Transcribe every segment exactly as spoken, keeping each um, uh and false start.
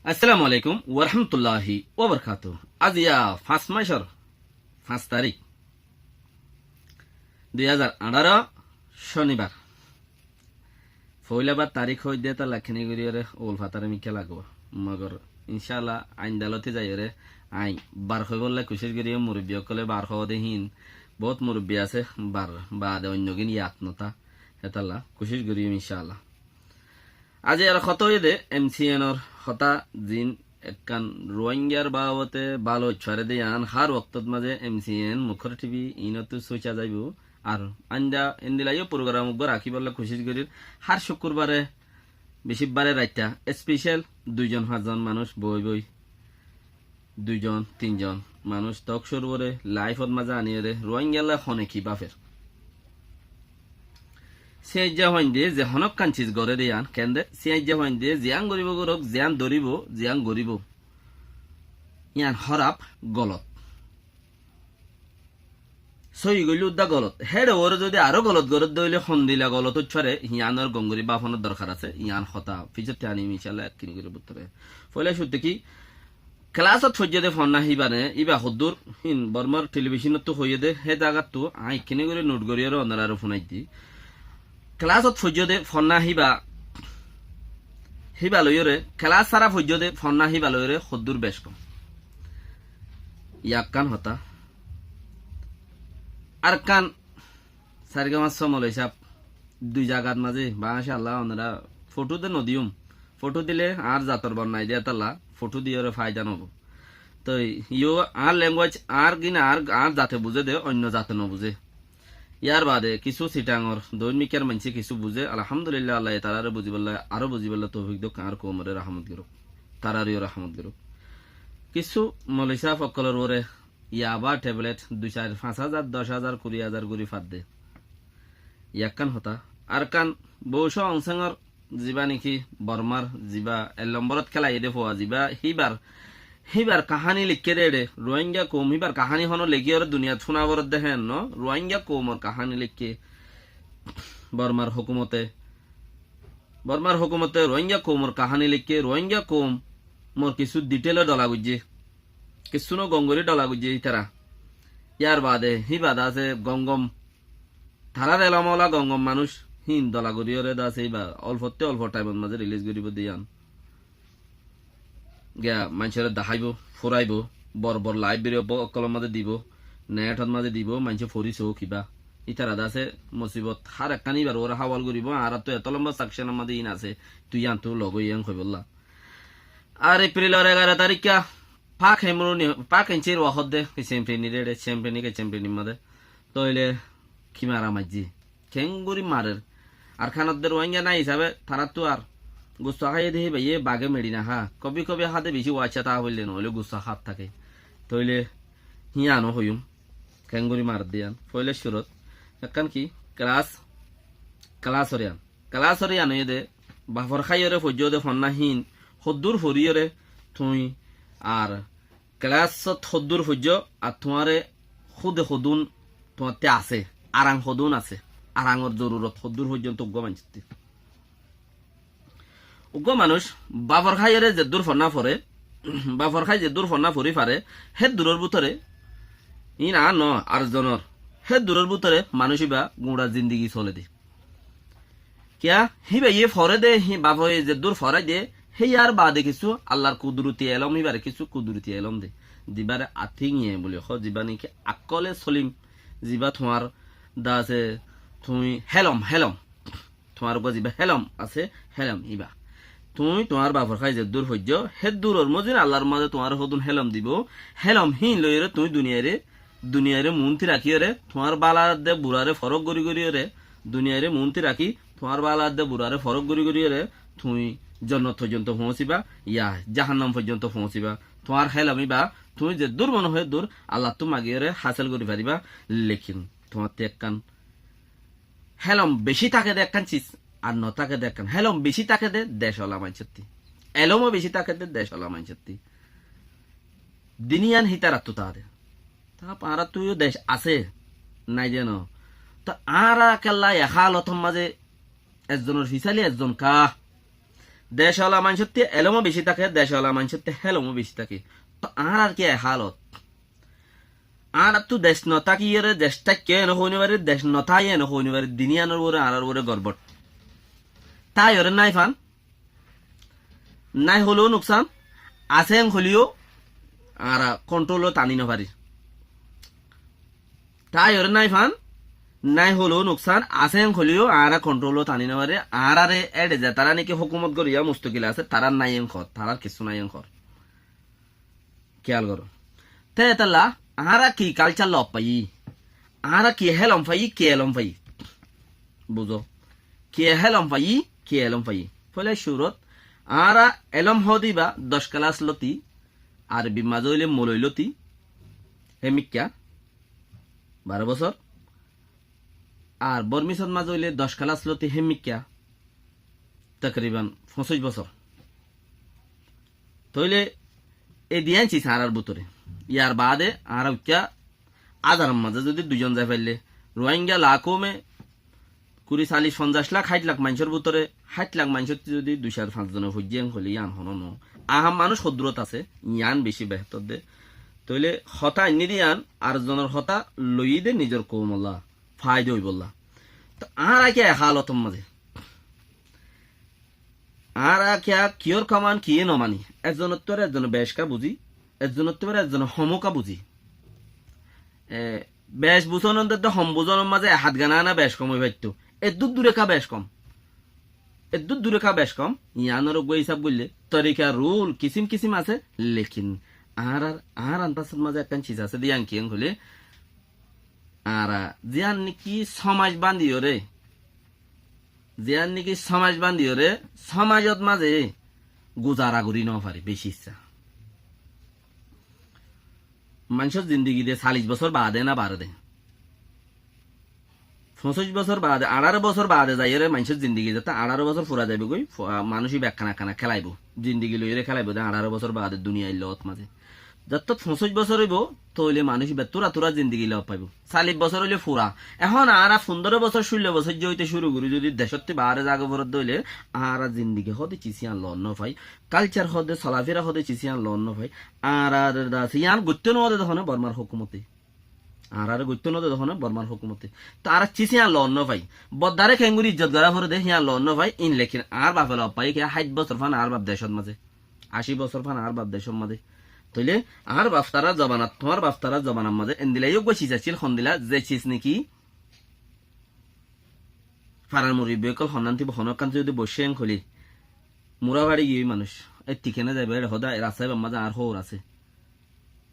Assalamu alaikum warahmatulláhi wabarakátuhu. Aziya fañs maicor fañs tarík, dui házar añçáro, cónibar. Foóila bar tarík hoóidde tálla kene goríyoré ul fatare mikká lagóo. Mogor incálla aindalóti zaiyóre aññí bar hoibólla kucíc goríyum, murubbi ókkolé bar hoóde híin, boóut murubbi asé, bar baade oinnogín yad notá, hétalla kucíc goríyum incálla. Aijjar hotá óiye dé M C N or hotá, ziín ekkán Ruáingar babote bála óit fare dé yián hár woktót mazé M C N, Mukhor T V iínottu sóica zaibou. Ar aindá endilla yó purugaram uggúa rakíbolla kucíc gorír. Hár cúkkurbare, bicíbbare raitta especial dui zon fañs zon manúic boói boói, dui zon tin zon manúic tok córu goré, laifot mazé aníyoré Ruáingalla hone ki báfer. Siñaijja fuainde ze honókkan cis goré dé yián, kende Siñaijja fuainde ziyán goríbou gorók, ziyán doríbou, ziyán goríbou, yián hóraf, golot. Sóiyi goillé uddá golot. Héçe uore zodi aró golot gorédde óile hondilla golot óit fare, yiánor gom gorí báfonor dorkar asé. Yián hotá fisótte aníyum incálla ekkiní gorí bútore. Foóila cúrute ki, kelasot foijjé dé fonná híbane, íba hoddúr híin Bormar telibicónottu hoiyé dé, hé zagattu aññí ekkiní gorí not goríyoré onoráre funaiddi. Kelasot foijjó dé fonná híba, híba loiyóre, kelas sára foijjó dé fonná híba loiyóre hoddúr bec kom. Yakkán hotá. Ar ekkán, sairgá massó moloi sáb, dui zagat mazé, macálla, onorá fotó dé nodiyúm. Fotó dilé añár zator bonnai dé tálla, fotó diyóre faida nobó. Toi yó añár language, añár gín, añár, añár zate buzé dé, oinno zate nobuzé. Yárbaade kissú Sitangor doóin mikkár maincé kissú buzé, alhamdulillah, Allaye taráre buzibólla, aró buzibólla toufik douk, añár koumoré rahámot gorók, taráreó rahámot gorók. Kissú moloi sáf ókkolor uore yaba, teblet dui sair fañs házar, doc házar, kuri házar gorí fadde. Yakkán hotá. Ar ekkán Boucó Ongsengor zibá néki Bormar zibá ek lomborot kélaiyé dé fua zibá, híbar, híbar kaháni leikké dé eçé, Ruáinga koum híbar kaháni honó leikké óre duniyat fúna foredde héen noó, Ruáinga koumor kaháni leikké Bormar hókumote, Bormar hókumote Ruáinga koumor kaháni leikké, Ruáinga koumor kissú dhithéle dhola goijjé, kissú no gom gorí dhola goijjé ítara. Yárbaade híba de asé gom gom Tarár elom ola gom gom manúic híin dhola goríyoré de asé íba olfottú olfo thaimot mazé rilís goríbou de yían. Giya maincóre daháibou, fúraibou, bor bor laif bídiyo ókkolor mazé dibou, neethot mazé dibou, maincé fori souk íba. Ítara de asé mosibot hár ekkán íbar uore háwal goríbou, añáráttu etó lomba sekcónor mazé híin asé, tui yíantu logói yían hoibólla. Ar Eprilor egaro tarikká Pak Hemruni, Pak Encir wahódde ki cempreni re, cempreni ke cempreni made. Tóile ki mara maijjé? Keéngorí marer? Arkanodde Ruáinga nái hísabe taráttu ar gusso háiye de híba, yé bage meçi nahá. Kobi kobi háde beci wacca taa foille noóile gusso hát táke. Tóile híyano hoiyúm. Keéngorí maredde yían. Foila curot ekkán ki kelas, kelasor yían. Kelasor yían óiye de, bafor háiyoré foijjó de fonná híin, hoddúr foríyoré tuñí ar kelasot hoddúr foijjó, ar tuáñre húde hodún tuáñtte asé, arang hodún asé, arangor zorurot hoddúr foijjonto uggúa maincótti. Uggúa manúic bafor háiyoré zeddúr fonná foré, bafor hái zeddúr fonná forí faré, héddúror bútore, iín añár noó, ar zonor, héddúror bútore manúic íba guñça zindigi sole de. Kiyá? Híbaye foré dé, hí bafoye zeddúr forái dé, héyar baade kissú Allar kuduruti elóm, híbare kissú kuduruti elóm de. Zibáre atíñe buli hoó, zibá néki akkole solim, zibá tuáñr de asé, tuñí hélom, hélom. Tuáñr uggúa zibá hélom asé, hélom híba. Tuñí tuáñr bafor hái zeddúr foijjó, héddúror mozin Allar mazé tuáñre hodún hélom dibou, hélom híin loiyóre tuñí duniyaire Duniyaire muúnti rakíyoré, tuáñr bála edde buraré forók gorí goríyoré, duniyaire muúnti rakí, tuáñr bála edde buraré forók gorí goríyoré, tuñí jonnot foijjonto foóñsiba, ya jáhannam foijjonto foóñsiba. Tuáñr hélom íba, tuñí zeddúr mone hoó eddúr Allattú magíyoré hásel gorí faribá, lekin tuáñtti ekkán hélom bicí táke dé ekkán cis, ar notáke dé ekkán. Hélom bicí táke dé dec ola maincótti. Elómo bicí táke dé dec ola maincótti. Din yían hítarattú táa de. Tóu añáráttu yó dec asé, nái de noó. Tóu añára kiyólla e hálotor mazé ezzonor fisáli ezzon ká? Dec ola maincótte elóm ó beci táke, dec ola maincótte hélom ó beci táke. Tóu añárar ki e hálot? Añárattú dec no tákiyóre dec táikke ene hoói no farir, dec no tái ene hoói no farir, din iyanor uore añárar uore gorbót. Táiyore nái fán, nái hoilé ó nuksan, asé en hoilé ó añára kontról ot aní no farir. Táiyore nái fán, nái hoilé ó nuksan, asé en hoilé ó añára kontról ot aní no farir. Añárare éçe zetará niki hókumot goríya mustokil asé, tarár nái en hoór, tarár kissú nái en hoór. Kiyál goró. Te etolla añára ki kálcar lof faiyí? Añára ki hélom faiyí, ki elóm faiyí? Buzó. Ki hélom faiyí, ki elóm faiyí? Foila curot añára elóm hoóde íba doc kelás lóti, Arbi mazé óile moloi lóti, hémikká, baró bosór. Ar Bormisot mazé óile doc kelás lóti hémikká, takriban foñsíc bosór. Tóile e diyan sis añárar bútore. Yar baade añára uikká ázaror mazé zodi duizon zai faille, Ruáingga lak koume kuri, callic, fonzaic lak, háit lak maincór bútore háit lak maincótte zodi dui sair fañs zone foijjé en hoilé yián honó no. Aham manúic hoddúrot asé, yián beci behétor de. Tóile hotá ainní de yián ar zonor hotá loiyé de nizor koumolla faida óibolla. Tóu añára ki e hálotor mazé? Añára kiyá kiyór kóman kiyé no mani? Ekzonottú ar ekzone bec ká buzí, ekzonottú ar ekzone hom ká buzí. E, bec buzónor de hom buzónor mazé ek hát gana ana bec hom ói faitto. Eddúr dure ká bec hom. Eddúr dure ká bec hom. Yiánor uggúa hísab goillé torika rul kisím kisím asé, lekin añárar, añárar andasor mazé ekkán sis asé de yián ki en hoilé, añára ziyán niki somaj bandiyóre, ziyán niki somaj bandiyóre, somajot mazé guzara gorí no fari, beci issá. Maincór zindigi de callic bosór baade na baré de, foñsíc bosór baade, añçáro bosór baade zaiyóre maincór zindigi de, tóu añçáro bosór fura zaibo goi, fu-, a, manúic íba ekkán ekkán kélaibo, zindigi loiyóre kélaibo de añçáro bosór baade duniyai lot mazé. Zettót foñsíc bosór óibo, tóile manúic íba túra túra zindigi lof faibo. Callic bosór óile fura. Ehón añára fundóro bosór, cúllo bosór ze óite cúru gorí zodi decótti baáre zaga foredde óile, añára zindigi hóde sis yián loot no fai. Kálcar hóde, solafira hóde sis yián loot no fai. Añárar da sis yián goittó no de dehóne Bormar hókumote. Añárare goittó no de dehóne Bormar hókumote. Tóu añára sis yián loot no fai. Boddare keéngorí izzot gorá forede, híyan loot no fai. In lekin añár bafe lof faiyé kiyá, háit bosór fán añár baf decót mazé. Ací bosór fán añár baf decót mazé. Tóile añár baftarár zobanat, tuáñr baftarár zobanar mazé endila yó uggúa sis accíl hondila, ze sis niki farar murubbi ókkol honnán tibo, honó ekkán zodi boiccé en hoilé, mura fari giyói manúic. Ettí kene zaibo, éçe hoó de, e rasta íbar mazé añár hóur asé.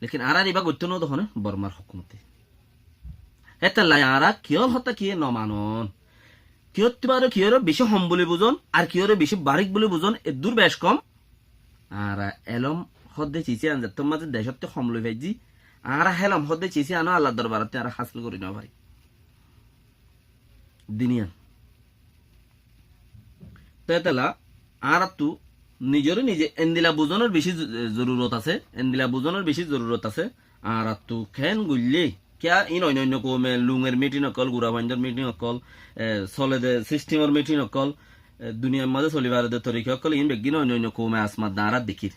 Lekin añárar ibá goittó no dehóne Bormar hókumote. Hétolla añára kiyór hotá kiyé no manon. Kiyóttu baró kiyóre beci hom buli buzón, ar kiyóre beci barik buli buzón, eddúr bec hom. Añára elóm hóde sis yián zettór mazé decótte hom loi faijjí, añára hélom hóde sis yián ó Allar dorbarotte añára hásil gorí no fari. Din iyan. Tóu etolla añárattu nizore nize endila buzónor beci zo-, zorurot asé, endila buzónor beci zorurot asé. Añárattu keén goillé, kiyá in oinno oinno koume lungor mitin ókkol, gura fuaindor mitin ókkol, e, sole de sistemor mitin ókkol, e, duniyar mazé soli fare de torika ókkol, in beggín oinno oinno koume asmat de añára dekír.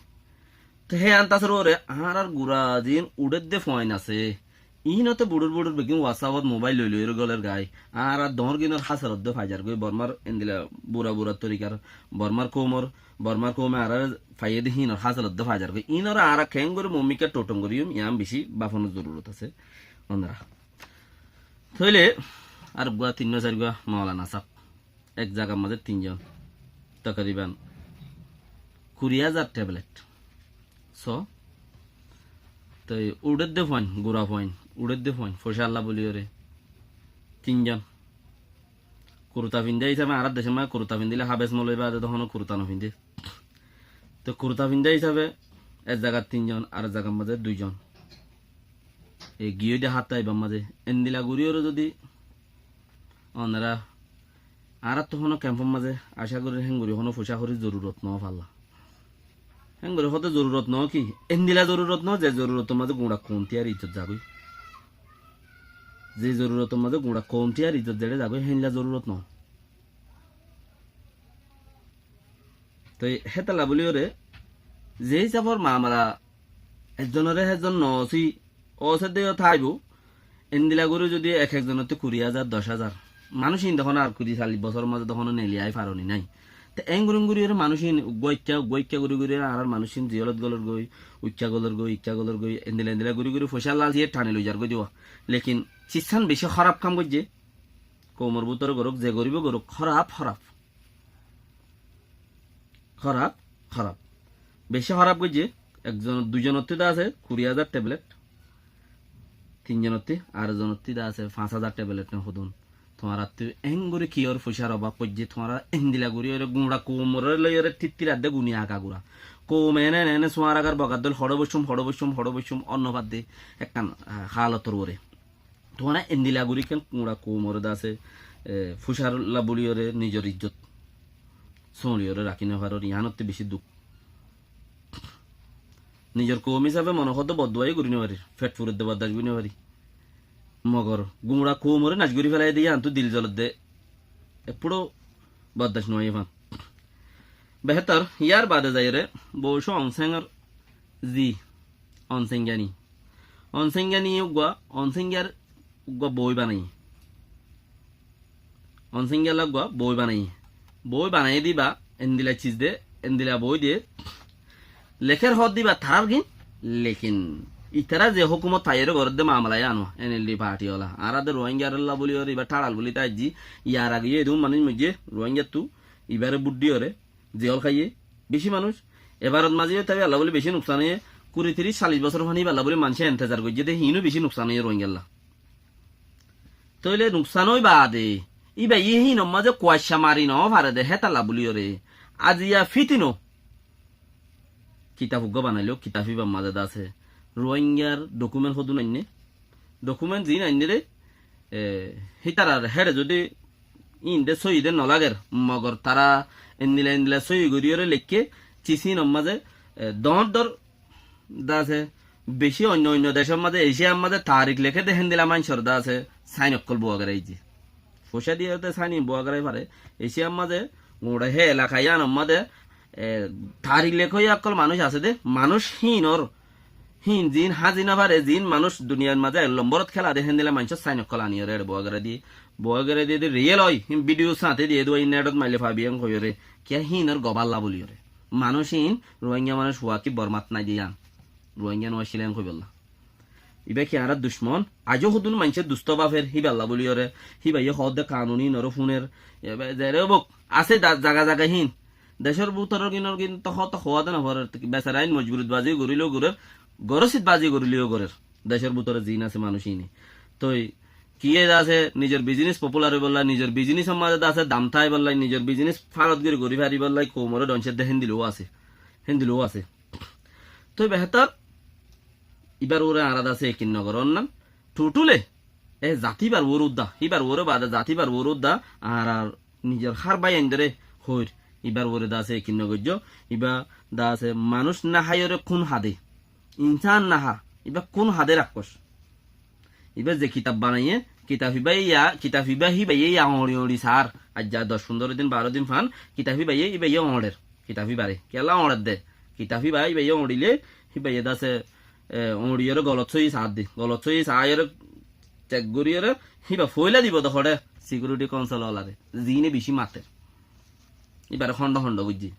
Te hé antasor uore añárar gura ziín uçédde fuain asé, iínote buçur buçur beggín WhatsApp ot mobáil loi loi golér gai. Añárar doóñr gínor hásalot de faizar goi, Bormar endila bura bura torikar, Bormar koumor, Bormar koume añárare faiyé de híinor hásalot de faizar goi. Iínoré añára keéngorí momikká thothom goríyum, yián bicí báfonor zorurot asé. Ónora. Tóile ar uggúa tinnúa sairgúa moulana sáb. Ek zagar mazé tinzon, tokoriban kuri házar teblet. Só, toi uçédde fuain, gura fuain, uçédde fuain, foicálla buliyóre. Tinzon. Kuruta findé hísabe, añárar decór mazé kuruta findíle háfes moloi baade de honó kuruta nofindé. Te kuruta findé hísabe ek zagat tinzon, arek zagar mazé duizon. E giyói de hátta ibar mazé. Endila goríyore zodi onora, añárattu honó kempor mazé acá gorír héngorí honó foicá horir zorurot no falla. Héngorí hoóde zorurot no ki? Endila zorurot no, ze zorurotor mazé guñça koum tiyar izzot zagói. Ze zorurotor mazé guñça koum tiyar izzot zeçé zagói, héndila zorurot no. Toi hétalla bóliyoré ze hísafor mamala ekzonoré hezon noosí, ósedde yó táibo, endila gorí zodi ek ekzonottú kuri házar, doc házar, manúic hín de honó ar kuri callic bosóror mazé de honó neli ai faroni nái. Te éngorí éngorí yóre manúic hín uggúa ikká, uggúa ikká gorí gorí añárar manúic hín ziyólot golor goi, uikká golor goi, ikká golor goi, endila endila gorí gorí foicá lal siyé thani loizar goi diwa. Lekin siccán beci hóraf kam goijjé, koumor bútore gorók, ze goríbo gorók, hóraf, hóraf. Hóraf, hóraf. Beci hóraf goijjé, ekzon, duizonottú de asé kuri házar teblet, tinzonottú, ar ekzonottú de asé fañs házar teblet ne hodún. Tuáñrattú éngorí kiyór foicár obaf goijjé, tuáñra endila gorí óre guñça koumoré loiyoré tittir adde guni aka gura. Koum ene ene ene suáñragar bogaddol hoçé boiccúm, hoçé boiccúm, hoçé boiccúm, onno badde ekkán, ah, hálotor uore. Tuáñra endila gorí ken guñça koumoré de asé, e, foicár lla bóliyoré nizor izzot sóliyoré rakí nofaror, yiánottú beci duk. Nizor koum hísafe mone hoddé bodduwá yó gorí nofarir, fet furedde boddac gorí nofarir. Mogor guñça koumoré nac gorí félai de yiánottú dil zolodde, eppúço boddac noóiye fán. Behétor, yar bade zaiyóre, Boucó Onséngor zi, Onséngyani. Onséngyani uggúa, Onséngyar uggúa boói banaiyé. Onséngyalla uggúa boói banaiyé. Boói banaiyé de íba endila ciz de, endila boói de. Lekér hoódde íba tarár gín, lekin itará ze hókumot taiyar gorédde mamala yían, N L D party ola. Añára de Ruáinggalla bóliyoré íba tháçal bóli táijji, yar age yó edún manúic moijjé Ruáinggáttu, íbaré bút diyoré, ziyól háiye, beci manúic. Ebarot mazé yó táiba lla bóli beci nuksan óiye, kuri, tiríc, callic bosór fán íba lla bóli maincé entezar goijjé de, híin ó beci nuksan óiye Ruáinggalla. Tóile nuksan ói baade, íbaye híinor mazé kuaicca mari nofaré de hétalla bóliyoré, aziya fítino. Kitaf uggúa banailóu, kitaf íbar mazé de asé Ruáinggar dokument hodún ainné, dokument ziín ainné de, e, hítarar héçe zodi íin de sóiyi de nolager, mogor tará endila endila sóiyi goríyoré leikké, cis híinor mazé, e, doóñr doóñr de asé, beci oinno oinno decór mazé, Eciyar mazé tarik leké de héndila maincór de asé, sáin ókkol buwa goráiye. Foicá diyóre sáin buwa gorái fare. Eciyar mazé, guñça hé elaka yíanor mazé, e, tarik lekóiya ókkol manúic asé de, manúic híinor, híin ziín házi nofaré, ziín manúic duniyair mazé ek lomborot kéla de, héndila maincór sáin ókkol aniyoré eçe buwa gorái diyé. Buwa gorái diyé de riyél ói, híin bídiyo sáñte diyé de, wá netot maille faibi en hoiyóre, kiyá híinor gobálla bóliyoré. Manúic híin, Ruáingga manúic Wakif Bormát nái de yían. Ruáingga no accíl en hoibólla. Íba ki añárar ducmon? Aijó hodún maincé dustó báfer, híballa bóliyoré, híbaye hoódde kanun híinoré fúner, íba zeré óuk, asé da-, zaga zaga híin. Decór bútoror gínor gín toh, toh hoóde noforér, besara híin mojburut bazi goríleyó gorér, gorosit bazi goríleyó gorér. Decór bútore ziín asé manúic híine. Toi, kiyé de asé, nizor bizinis popular óibolla, nizor bizinisor mazé de asé dam táibolla, nizor bizinis fárot gorí gorí faribólla, koumoré dhonsédde héndilou asé. Héndilou asé. Toi behétor, íbar uore añára de asé ekin nogorónna. Thutúle, e zati íbar uore udda, íbar uore baade zati íbar uore udda, añárar nizor hár báiyaindóre hoóir, íbar uore de asé ekin nogoijjó, íba de asé manúic naháiyoré kún hade, insán nahá, íba kún hade rakkós. Íba ze kitab banaiyé, kitab íba ya, kitab íba híbaye ya oñçi oñçi saár. Aijja doc fundóro din, baró din fán, kitab íbaye, íbaye oñçer. Kitab íbare. Kiyólla oñçer de? Kitab íba, íbaye oñçilé, híbaye de asé, e, oñçiyoré golot sóiyi saár de. Golot sóiyi saáiyoré cek goríyoré, híba foóila dibo de hoçé, Security Council olaré. Ziíne bicí mater. Íbare hóndo hóndo goijjé.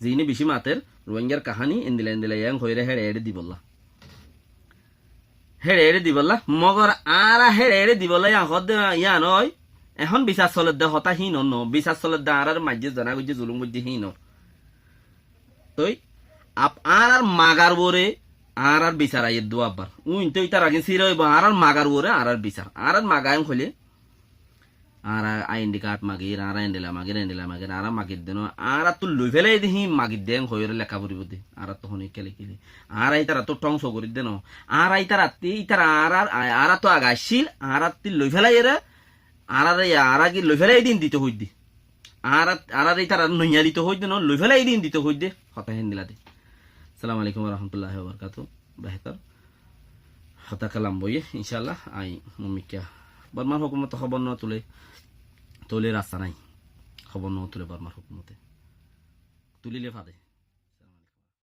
Ziíne bicí mater, Ruáinggar kaháni, endila endila yían hoiyóre héçe éçe dibolla. Héçe éçe dibolla, mogor añára héçe éçe dibolla yían hoódde yían ói, ehón bisar soledde hotá híinor noó, bisar soledde añárar maijjé zená goijjé, zulum goijjé híinor. Toi, ap-, añárar magar uore añárar bisar aiyér dé abbar. Uin toi ítar agin sira óibo, añárar magar uore añárar bisar. Añárar maga en hoilé, añára I D card magir, añára endila magir, endila magir, añára magir de no, añárattú loi félai de híin magir de en hoiyóre leká foribó de. Añárattú hone kele kele. Añára ítarattú thongso gorir de no. Añára ítarattú, ítara añárar, añárattú aga accíl, añárattú loi félaiyóre, añára, añára ki loi félai din dito hoidde. Añára, añára ítara noiyalito hoidde no, loi félai din dito hoidde. Hotá héndila de. Assalamu alaikum wa rahmatullahi wa barakatuhu. Behétor. Hotá kalam boiye, incállah, añí mumikká. Bormar hókumote hóbor no tule, tule rasta nai. Hóbor no tule Bormar hókumote. tulile fade.